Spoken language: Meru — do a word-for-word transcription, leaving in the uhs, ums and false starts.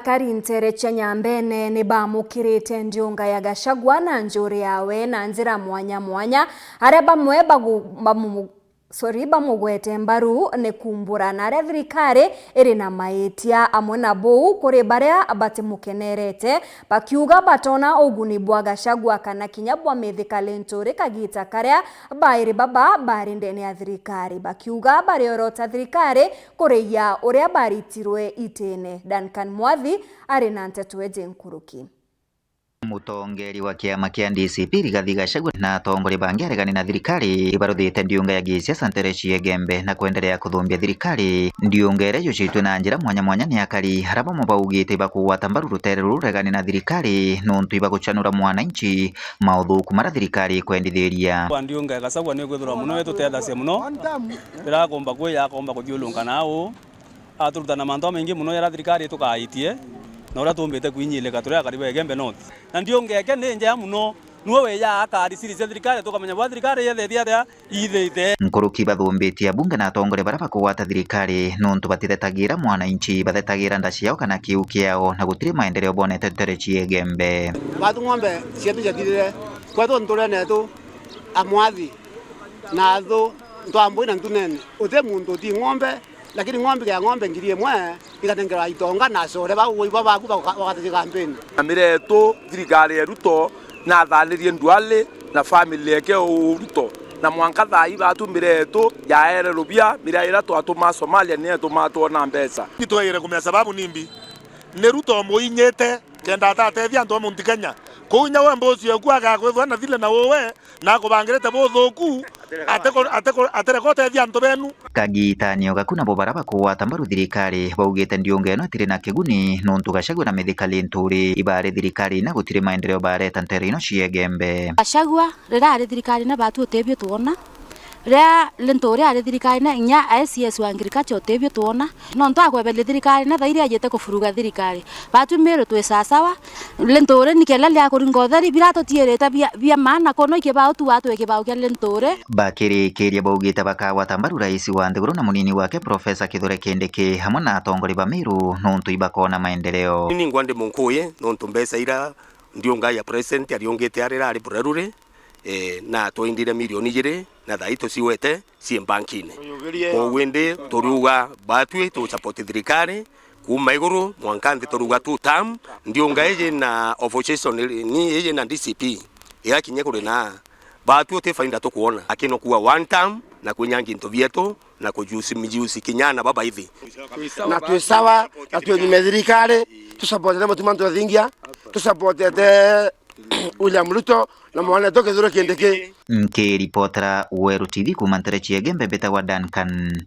Akari nteere cia Nyambene ni baamukirite ndiunga ya Gachagua na njuri yawe na njira mwanya mwanya, aria bamwe bagu-, bamu-, sorry, bamugwete mbaru ni kumbura na aria thirikari iri na maitia. Amwe na buu, kuri baria batimukenerete, bakiuga batona uguni bwa Gachagua kana kinya bwa Mithika Linturi kagita karia bairi baba bari ndene ya thirikari, bakiuga bariorota thirikari kuriia uria baritirwe itine. Duncan Mwathi ari na nteto iji nkuruki. Mutongeri wa kiama kia D C P Rigathi Gachagua na atongoria bangi aregani na thirikari ibaruthite ndiunga ya gisiasa nteere cia Igembe na kwenderea kuthumbia thirikari. Ndiunga iria yucitue na njira mwanya mwanya ni akari, aria bamwe baugite ibakugwata mbaru ruteere ruru ruregani na thirikari nontu ibaguchanura mwananchi mauthuku maria thirikari ikwendithiria. Kwa ndiunga ya Gachagua ni kwithirwa mono itutethacia mono, rirakomba kwija akomba kuthiurunka nau, aturuta na mantu jamaingi mono jaria thirikari itukaitie, na uria tuumbite kwinyilika turi akari ba Igembe North. Na ndiunga eke ni njega mono, niwe wija akari siri cia thirikari, tukamenya bwa thirikari yethethia atia ithite. Nkuruki bathumbitie abunge na atongoria baria bakugwata thirikari nontu batithetagira mwananchi, bathetagira nda ciao kana kiu kiao, na gutiri maendeleo bonete nteere cia Igembe. Batu ng'ombe cietu ciathirire, kwetu nturene yetu, amwathi na athu, ntwambui na ntunene, uti muntu uti ng'ombe, lakini ng'ombe ya ng'ombe ngiri imwe ikanengerwa itonga na acore bau ibo baku baka-, bagateje kampeni. Na miretu thirikari ya Ruto nathanirie Nduale na family yake u Ruto, na mwanka thaa ii batu miretu yaere rubia, miria ira twatuma Somalia ni yatumaa twona mbeca. Itwaire kumenya sababu nimbi ni Ruto muinyite kenda atatethia antu a Mount Kenya. Kuu inya we mbosi eku agakwithwa na thile na uwe na akubangirite buthuku, ateko-, ateko-, atereka utethia antu benu. Kagitanio gaku nabo bara bakugwata mbaru thirikari baugite ndiunga ino itiri na kiguni nontu Gachagua na Mithika Linturi ibari thirikari na gutiri maendeleo bareta nteere ino cia Igembe. Gachagua riria ari thirikari na batu utebio twona, riria Linturi ari thirikari na inya a S S wa agriculture utebio twona, nontu akweberia thirikari na thairi ajite kufuruga thirikari. Batu Miru twi sasawa, Linturi ni kela ria kuringa utheri, bira tutiirite bia, bia maana kono ikibao tu watu ikibao kia Linturi. Bakirikiria baugite bakagwata mbaru rais wa nthiguru na munini wake Professor Kithure Kindiki hamwe na atongoria ba Miru nontu ibakona maendeleo. Ni ngwa ndi munkuye nontu mbeca ira ndiunga ya president ariungite arira ari burarure, eh, na twaindire milioni ijiri na thaa ii tuciwete cii mbankine. Kwou indi turiuga batwi tu support thirikari, kuuma iguru mwanka nthi turuga two term, ndiunga iji na opposition ni iji na D C P igakinya kuri na batu uti faida tukwona, lakini ukuwa one term na kwinyangia into bietu na kujusi mijusi kinyana baba ithi. Na twi sawa, na twi nyuma ya thirikari, tusapotete Mutuma Ntwethingia, tusapotete William Ruto, na mwanetu Kithure Kindiki. Nkiripotera Weru T V kuuma ntere cia Igembe mbitagwa Duncan.